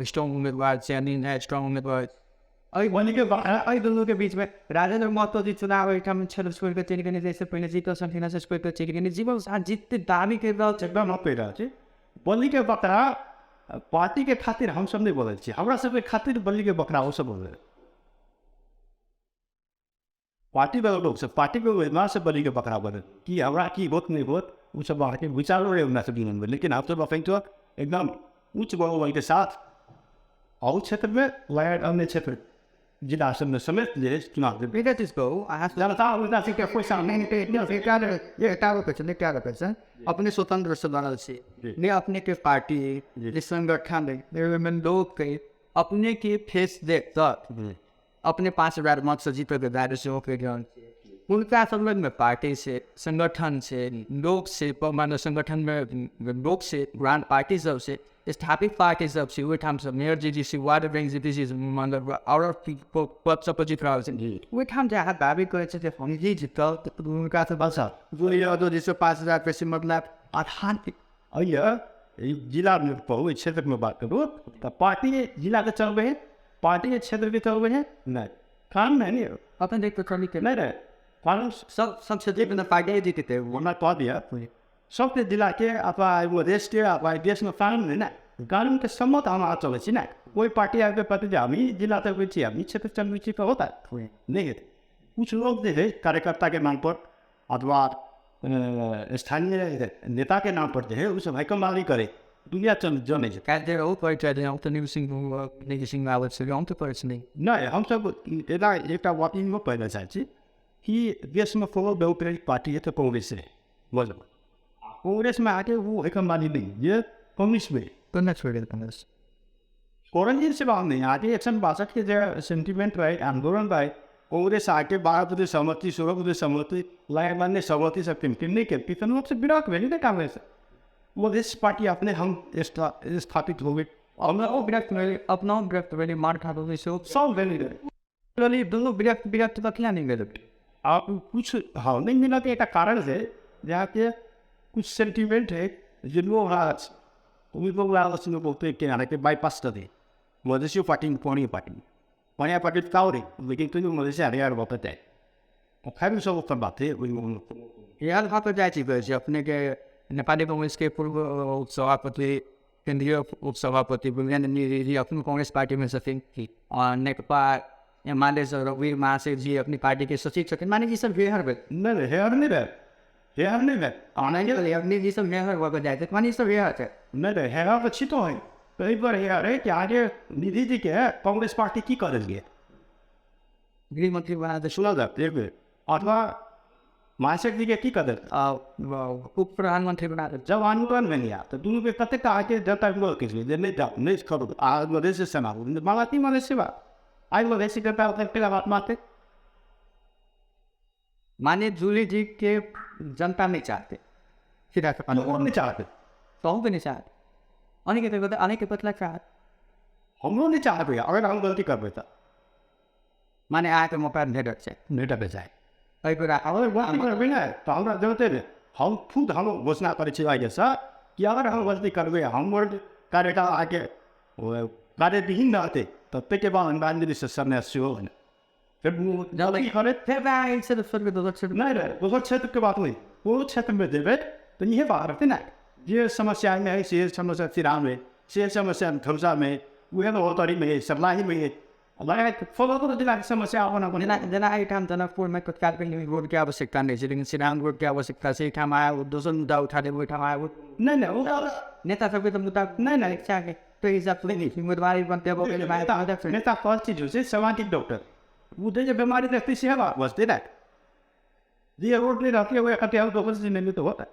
स्ट्रॉन्ग उम्मीदवार छै, अनिल है स्ट्रॉन्ग उम्मीदवार, एहि दुनूके बीचमे राजेंद्र महतो जी चुनाव एहिठाम क्षेत्र छोड़ि कऽ चलि गेलै, जाहिसँ पहिने जीतल छलखिन से छोड़ि कऽ चलि गेलै। जीवन साथ जीतते दाबी करि रहल छै। एकदम कहि रहल छी, बलिके बकरा पार्टीके खातिर हमसब नहि बोलै छी, हमरा सबके खातिर बलिके बकरा ओसब बोलै। पार्टीवला लोकसब पार्टीके उम्मीदवार सब बलिके बकरा बनल कि हमरा की होत नहि होत ओसब अहाँके विचारो रहै हमरा सब जीवनमे, लेकिन हमसब अखन तक एकदम उच्च मनोबलके साथ अहू क्षेत्रमे लगायत अन्य क्षेत्र जिला सबमे समेत जे चुनाव देबै। एकटा चीज कहू अहाँ जनता उनका सबके पैसा एकटा अपने स्वतंत्र से बनल छी, ने अपने के पार्टी ने संगठन ओहिमे लोकके अपने के फेस देख कऽ अपने 5,000 मत से जीतके दायरे सेहो करि रहल छी। हुनका सब लगमे पार्टी छै, संगठन छै, लोक छै, माने संगठनमे लोक छै, पुरान पार्टी सब छै, स्थापित पार्टी सब छै, ओहिठामसँ मेयर जी जी वार्ड बैंक जी जी मतलब आओर पद सब पर जीत रहल छै। ओहिठाम जे अहाँ दाबी करै छै जे हम जी जीतब तऽ हुनका से बस जो 5,000 बेसी मतलब आधार एहि जिलामे कहू, एहि क्षेत्रमे बात करू तऽ पार्टी जिलाके चलबै है, पार्टीके क्षेत्रके चलबै है नहि, कानून है नहीं अपन देख कऽ नहि रहे कानून सब सब क्षेत्रमे पार्टी जीतते हमरा कह दिअ सबके जिलाके अथवा एगो देशके अथवा देशमे कानून है ने, कानूनके सम्मत हम अहाँ चलै छी ने। कोइ पार्टी आबिके कहतै जे हम ई जिला चलबै छी, हम ई क्षेत्र चलबै छी, तऽ होता नहि हेतै। किछु लोग जे है कार्यकर्ताके नाम पर अथवा स्थानीय नेताके नाम पर जे है ओसब हाइकमानी करै दुनिया जनै छै। काल्हि ओ कहै छथि हम तऽ निधि सिंह निधि सिंह आबै छै, हम तऽ करै छी नहि। हमसब एना एकटा वाकिंगमे पढ़ै चाहै छी कि देशमे कोनो डेमोक्रेटिक पार्टी है तऽ कांग्रेस है, बुझलहुँ? कांग्रेसमे आके वो हाइकमानी नहीं जे कम्युनिस्टमे केना छोड़ि देल कांग्रेस? कोरंजीन से बात नहीं, आगे 162 के जो सेंटिमेंट रहे, आंदोलन रहे, कांग्रेस आके 12 बजे सहमति, 16 बजे सहमति, लाइन सहमति सब नहीं के लोग से विरोध भेल ने कांग्रेस। मधेश पार्टी अपने हम स्थापित हो गए, अपना विरक्त भेलै, मार खा भेलै, सब भेलै रहै। दुनू विरक्त विरक्त कखन नहि भेलै? आप कुछ हाँ नहीं मिला के एक कारण है जहाँ के कुछ सेंटिमेंट है जिनको बहुते के बाईपास कर दे मधेसी पार्टी पौनी पार्टी पौनिया पार्टी का रही, लेकिन तुम मधेसी हरियाणा वापस जाए खैर सब ओकर बात है। इएह बात जाइ छी कहै छी अपनेके नेपाली कांग्रेसके पूर्व उपसभापति, केन्द्रीय उपसभापति वीरेंद्र जी अपनो कांग्रेस पार्टीमे छथिन, आ नेकपा एमाले से रघुवीर महासेठ जी अपनी पार्टीके सचिव छथिन, माने ई सब हेहर भेल। नहि हेहर नहि भेल, हेहर नहि भेल, ऑनलाइन ई सब हेहर भऽ कऽ जाइ छै, माने ई सब हेहर छै। नहि नहि हेहर तऽ छितो है, एहि पर हेहर है कि आगे निधि जी के कांग्रेस पार्टी की कऽ देलियै गृहमंत्री बना दे सुनल जात एक बेर, अथवा महासेठ जी के की कऽ देलकै उप प्रधानमंत्री बना दे। जब आन्दोलन भेल तऽ दुनू बेर कतेक अहाँके जनता विरोध केलकै जे नहि जाउ नहि करू, आ मधेश सेना मालती मधेश सेवा आइ मधेसी जनता केना बात मानतै? माने जूली जी के जनता नहीं चाहते, सीधा सा नहीं चाहते, कहूँ भी नहीं चाहते, अनेक अनेक बदला चाहते, हमरो नहीं चाहते। अगर हम गलती करबै तऽ माने अहाँके मौका भेटत छै, भेटत छै। एहि बेर अगर गलती करबै ने तऽ हमरा जरूरते नहि, हम खुद हम घोषणा करै छी आइसँ कि अगर हम गलती करबै, हमर कार्यकाल अहाँके कार्यविहीन रहतै तऽ ताहिके बाद हम राजनीतिसँ सन्यास सेहो होइन। फेर नहि नहि दोसर क्षेत्रके बात नहि, कोनो क्षेत्रमे जेबै तऽ इएह बात रहतै ने, जे समस्यामे है से समस्या सिराहामे, से समस्या धनुषामे, उएह महोत्तरीमे है, सर्लाहीमे है, लगायत फलतो जिलाके समस्या अपन अपन। जेना जेना एहिठाम जनकपुरमे तत्काल रोडके आवश्यकता नहि छै, लेकिन सिराहा रोडके आवश्यकता छै, एहिठाम आयो दोसर मुद्दा उठा देब, ओहिठाम आयो नहि नहि नेता सबके तऽ मुद्दा नहि नहि इच्छा के तो हिसाब से उम्मीदवारी बनते नेता फर्स्ट चीज होइ छै सामाजिक डॉक्टर, ओ जे बीमारी देखतै सेहे बात बचतै ने, जे रोड नहि रहतै ओहि कते दोसर चीज नहि तऽ होतै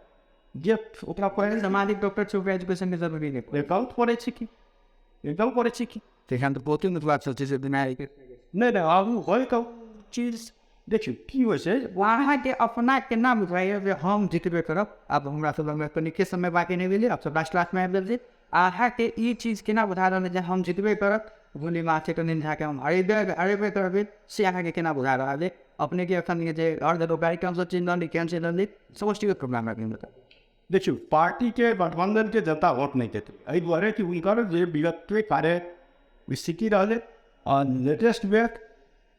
जे ओकरा पढ़ै सामाजिक डॉक्टर छै, ओकरा एजुकेशनके जरूरी नहि एकदम पढ़ै छै कि एकदम पढ़ै छै कि तखन तऽ बहुते उम्मीदवार सब छै से बीमारीके नहि नहि, आब होइके चीज देखियौ की होइ छै। अहाँके अपना केना बुझाइए जे हम जितबे करब? आब हमरा सब लगमे कनिके समय बाँकी नहि भेलै, आब सब लास्ट लास्टमे आबि गेल। अहाँके ई चीज केना बुझा रहल जे हम जितबे करब, पूर्णिमा चेतन झाके हम हरेबे करबै, से अहाँके केना बुझा रहल अइ? अपनेके एखन जे हर जगह कार्यक्रम सब चलि रहल, केहन चलि रहल, समष्टिगत प्रोग्राम रखने बताउ। देखियौ, पार्टीके गठबंधनके जनता वोट नहि देतै, एहि दुआरे कि हुनकर जे विगत कार्य स्थिति रहलै आ लेटेस्ट वेट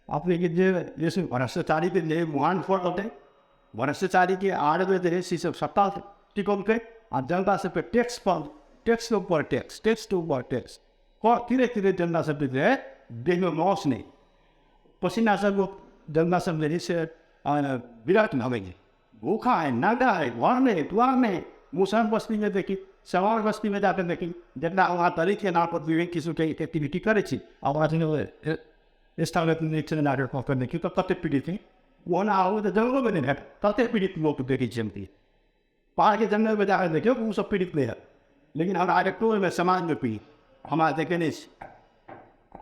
अपनेके जे जैसे भ्रष्टाचारीके जे मुहान फोड़ रहलै, भ्रष्टाचारीके आड़मे जे है से सब सत्ता टिकौलकै आ जनता सबके टैक्स पर टैक्स के ऊपर टैक्स, टैक्स के ऊपर टैक्स कर धीरे धीरे जनता सबके जे है देहमे मौस नहि, पसीना सब जनता सब जे है से विरक्त भऽ गेलै, भूखा है, नागा है, घर नहीं है, द्वार नहीं है। मुसहर बस्ती में देखी, सवार बस्ती में जाकर देखी, जितना वहाँ दलित के नाम पर विभिन्न किस्म के एक्टिविटी करै छी आ वहाँ स्थानीय नागरिक कऽ देखियौ तऽ कते पीड़ित है, ओना आउ तऽ जंगलोमे नहि भेटत, तते पीड़ित लोक देखै छियै हम। पहाड़के जंगलमे जाकर देखियौ ओ सब पीड़ित नहि है, लेकिन हमरा आगे टोलमे समाजमे पीड़ित हमरा देखे नहि छी।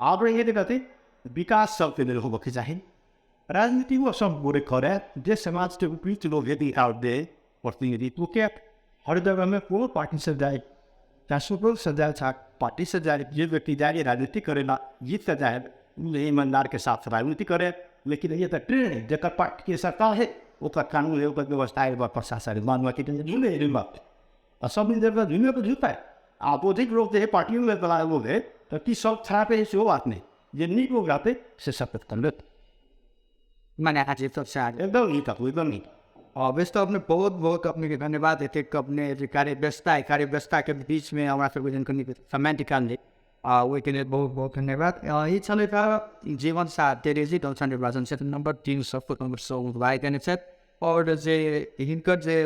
आब रहिए तऽ कथी विकास सबके लेल होबऽके चाही, राजनीतिको सब गोटे करे जे समाजके उपयुक्त लोग यदि दे प्रतिनिधित्व के हर जगहमे कोनो पार्टीसँ जाए, चाहे सुपौलसँ जाए चाहे पार्टीसँ जाए, जे व्यक्ति जाए राजनीति करेला जीत कऽ जाए ईमानदारके साथ राजनीति करे। लेकिन ये तऽ ट्रेंड है, जकर पार्टीके सरकार है ओकर कानून है, ओकर व्यवस्था है, ओकर प्रशासन है, मान बाकी झूले है बात आ सब जगह झूले पर झूलता है। अपोजिट लोग जो है पार्टियों में बना लोग है तऽ की सब खराब है सेहो बात नहीं, जे नीक लोग रहते से सब कर लेत। मने अहाँ जीतब से आगे एकदम नीक, एकदम नीक। वैसे तो अपने बहुत बहुत अपने के धन्यवाद एतेक अपने जे कार्य व्यस्तता है, कार्य व्यस्तता के बीच में हमरा सबके जन कनि समय निकालली आ ओहिके लेल बहुत बहुत धन्यवाद। ई छलै तऽ जीवन साथ तेरेजी दलसा निर्वाचन क्षेत्र नंबर 300 नंबर 100 उम्मीदवार देने छथि और जे हिनकर जे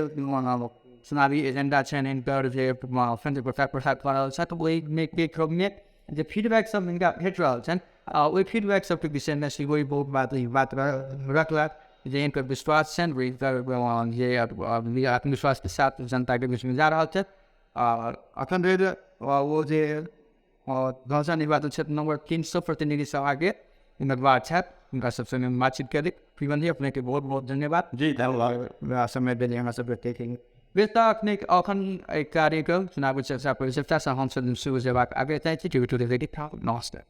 चुनावी एजेंडा छनि, हिनकर जे प्रचार प्रसार कऽ रहल छथि, ओहिमे के क्रममे जे फीडबैक सब हिनका भेट रहल छनि आ ओहि फीडबैक सबके विषयमे सेहो ई बहुत बात ई बात रखलक जे हिनकर विश्वास छनि, हिनकर जे आत्मविश्वासके साथ जनताके बीचमे जा रहल छथि। आ अखन धरि ओ जे दलसा निर्वाचन क्षेत्र नंबर 300 प्रतिनिधि सभाके उम्मीदवार छथि, हुनका सबसँ बातचीत करी। फिर अपनेके बहुत बहुत धन्यवाद जी, धन्यवाद समय देलियै हमरा सबके। बेस तऽ अपने अखन एहि कार्यक्रम चुनावी चर्चा परिचर्चासँ हमसब शुरू जेबाक आगे चाहै छी। TV today ready. नमस्कार।